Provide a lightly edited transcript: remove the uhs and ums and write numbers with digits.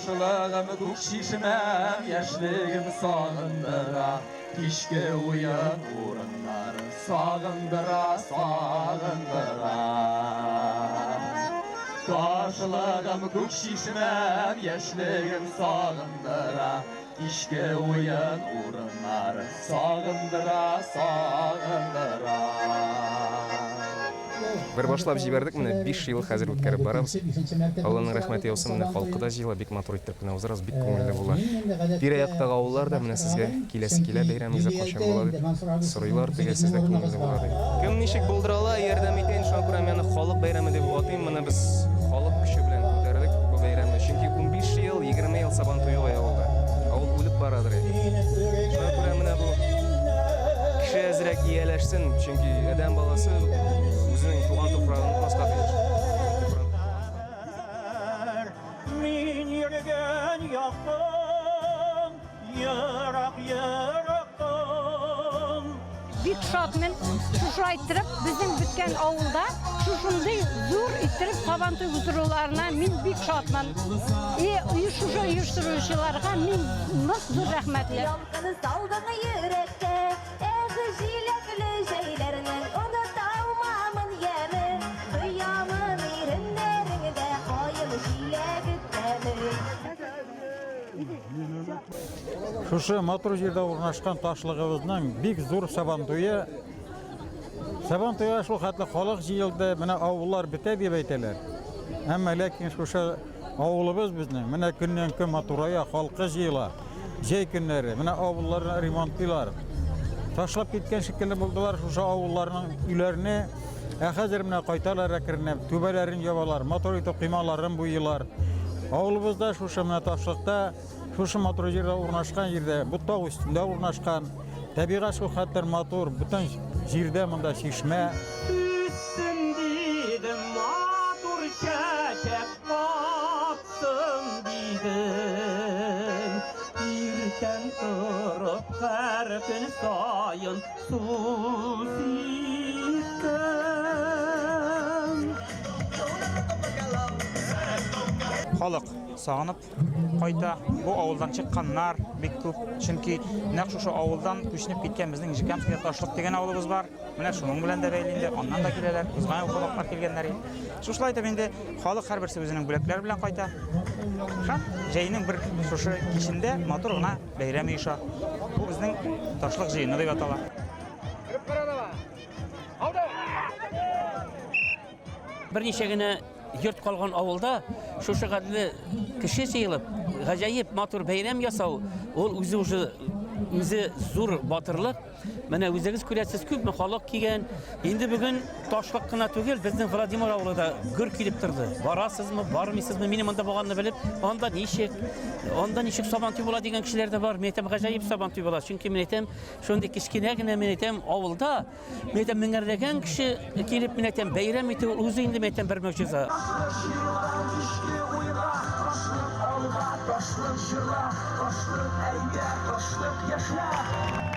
Ташлыгым, күк чишмәм, яшьлегем сагындыра, Кичке уен урыннары сагындыра, сагындыра. Ташлыгым, күк чишмәм, яшьлегем сагындыра, Кичке уен урыннары сагындыра, сагындыра. Бер башлап җибәрдек, менә 5 ел хәзер үткәреп барабыз. Алланың рәхмәте яусын, менә халкы да җыела, бик матур иттереп кенә уздырабыз, бик күңелле була. Тирә-яктагы авыллар да менә сезгә киләсе килә, бәйрәмегез кайчан була дип сорыйлар, теге сездә күңелле була дип. Кем ничек булдыра ала, ярдәм итә инде, шуңа күрә мин аны халык бәйрәме дип атыйм. Моны без халык көче белән күтәрдек бу бәйрәмне. Чөнки 15 ел, 20 ел Сабантуй юк авылда. Авыл үлеп барадыр инде. Шуңа күрә менә бу кеше әзрәк ияләшсен, чөнки адәм баласы үзенең туган туфрагын онытмаска тиеш. Мин йөргән яктан, ерак, ерактан. Бик шатмын, шушылай иттереп, безнең беткән авылда шушындый зур иттереп Сабантуй уздыруларына мин бик шатмын. И шушы оештыручыларга мин нык зур рәхмәтле. Ялкын салдың йөрәккә, эх, җиләкле җәйләрнең оныта алмамын ямен, тоямын иреннәреңдә каен җиләге тәмен. Шушы матур җирдә урнашкан ташлыгыбызның бик зур Сабантуе. Сабантуйга шул хәтле халык җыелды, менә авыллар бетә дип әйтәләр. Әмма ләкин шушы авылыбыз безнең менә көннән-көн матурая, халкы җыела. Җәй көннәре менә авылларны ремонтлыйлар. Ташлап киткән шикелле булдылар шушы авылларның өйләрне. Ә хәзер менә кайталар әкренләп, түбәләрен ябалар, матур итеп коймаларын буйыйлар. Авылыбызда шушы менә ташлыкта, шушы матур җирдә урнашкан җирдә, бу тау өстендә урнашкан. Табигать шул хәтле матур, бөтен җирдә монда чишмә. Үссен дидем, матур чәчәк атсын дидем. Иртән торып һәр көн саен су сиптем. Халык сагынып кайта. Бу авылдан чыкканнар бик күп. Чөнки нәкъ шушы авылдан күченеп киткән безнең Нижнекамскийда Ташлык дигән авылыбыз бар. Менә шуның белән дә бәйле инде. Аннан да киләләр. Узган ел кунаклар килгәннәр иде. Шушылай итеп инде халык һәрберсе үзенең бүләкләре белән кайта. Һәм җәйнең бер шушы кичендә матур гына бәйрәм оеша. Бу безнең Ташлык җыены дип атала. Берничә генә йорт калган авылда шушы хәтле кеше җыелып, гаҗәеп матур бәйрәм ясау, ул үзе уже үзе зур батырлык. Менә үзегез күрәсез, күпме халык килгән. Инде бүген Ташлык кына түгел, безнең Владимир авылы да гөр килеп торды. Барасызмы, бармыйсызмы? Минем монда булганны белеп, анда ничек, анда ничек Сабантуй була дигән кешеләр дә бар. Мин әйтәм, гаҗәеп Сабантуй була. Чөнки мин әйтәм, шундый кечкенә генә мин әйтәм, авылда Мин әйтәм, меңәрләгән кеше килеп, мин әйтәм, бәйрәм итү үзе инде, мин әйтәм, бер могҗиза. Ташлык җырла, ташлык әйдә, ташлык яшә.